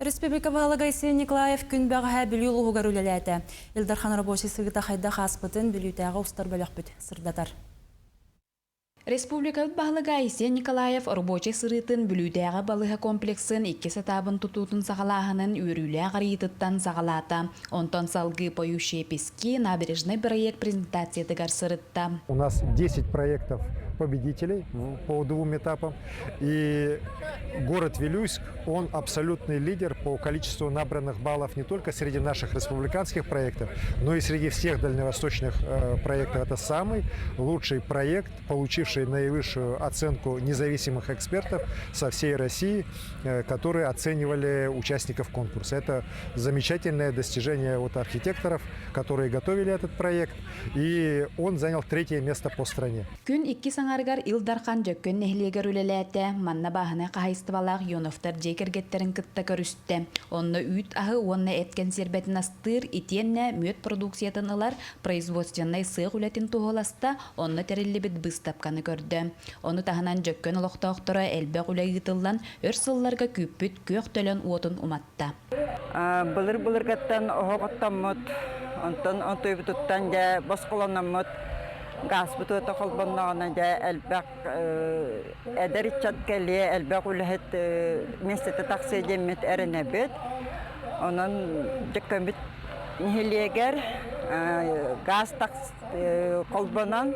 Республика баһылыга Айсен Николаев күн бэҕэһээ Бүлүү улууһугар үлэлээтэ. Ил Дархан рабочай сырыыта хайдах ааспытын Бүлүүтээҕи устар бөлөхпүт сырдатар. Республикабыт баһылыга Айсен Николаев рабочай сырыытын Бүлүүтээҕи балыыһа комплексын иккис этабын тутуутун саҕалааһынын үөрүүлээх арыйыытыттан саҕалаата. Онтон салгыы «Поющие пески» набережнай бырайыак презентациятыгар сырытта. У нас 10 проектов победителей по двум этапам. И город Вилюйск, он абсолютный лидер по количеству набранных баллов не только среди наших республиканских проектов, но и среди всех дальневосточных проектов. Это самый лучший проект, получивший наивысшую оценку независимых экспертов со всей России, которые оценивали участников конкурса. Это замечательное достижение от архитекторов, которые готовили этот проект, и он занял третье место по стране. Күн иккис аҥарыгар Ил Дархан Дьөккөн нэһилиэгэр үлэлээтэ, манна бааһынай хаһаайыстыбалаах Ионовтар дьиэ кэргэттэрин кытта көрүстэ. Онно үүт аһы уонна эт кэнсиэрбэтин астыыр, итиэннэ мүөт продукциятын ылар производственнай сыах үлэтин туһуласта, онно тэриллибит быыстапканы көрдө. Ону таһынан Дьөккөн олохтоохторо элбэх үлэ ыытыллан, өр сылларга күүппүт күөх төлөн уотун уматта. Былыр-былыргаттан оһох оттоммут, онтон онтуйбутуттан дьэ босхолономмут, гааспыт уота холбонноҕуна дьэ элбэх эдэр ыччат кэлиэ, элбэх үлэһит миэстэтэ тахсыа диэммит эрэнэбит. Онон Дьөккөммүт нэһилиэгэр гаас холбонон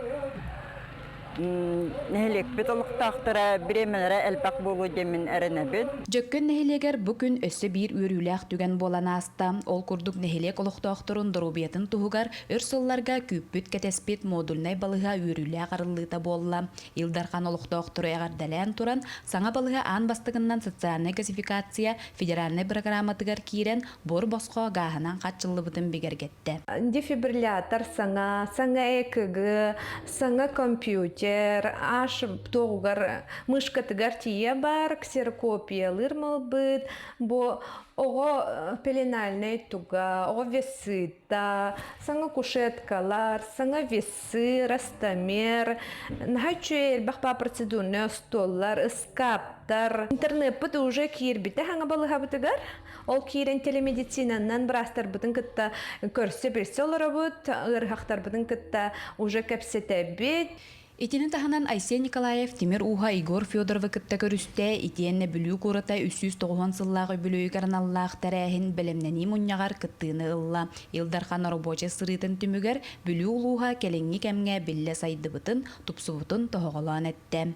Нэһилиэкпит олохтоохторо бириэмэлэрэ элбэх буолуо диэммин эрэнэбин. Дьөккөн нэһилиэгэр бу күн өссө биир үөрүүлээх түгэн буолан ааста. Ол курдук нэһилиэк олохтоохторун доруобуйатын туһугар өр сылларга күүппүт-кэтэспит модульнай балыыһа үөрүүлээх арыллыыта буолла. Ил Дархан олохтоохтору эҕэрдэлээн туран, саҥа балыыһа аан бастакыннан социальнай газификация федеральнай бырагырааматыгар киирэн, буор-босхо гааһынан хааччыллыбытын бигэргэттэ. Дефибриллятор саҥа, саҥа ЭКГ, саҥа компьютер, аш туоҕугар мышкатыгар тиийэ баар, ксерокопиялыыр малбыт, бу оҕо пеленальнай туга, оҕо весыта, саҥа кушеткалар, саҥа весы, ростомер, наһаа үчүгэй элбэх баа процедурнай остуоллар, ыскааптар. Интернеппыт уже киирбитэ саҥа балыһабытыгар. Ол киирэн телемедицинанан быраастарбытын кытта көрсө-билсэ олоробут, ыарыһахтарбытын кытта уже кэпсэтэбит. Итини таһынан Айсен Николаев тимир ууһа Егор Федоровы кытта көрүстэ, итиэннэ Бүлүү куората 390 сыллаах үбүлүөйүгэр аналлаах тэрээһин бэлэмнэнии мунньаҕар кыттыыны ылла. Ил Дархан оробуочай сырыытын түмүгэр Бүлүү улууһа кэлиҥҥи кэмҥэ биллэ сайдыбытын, тупсубутун тоһоҕолоон эттэ.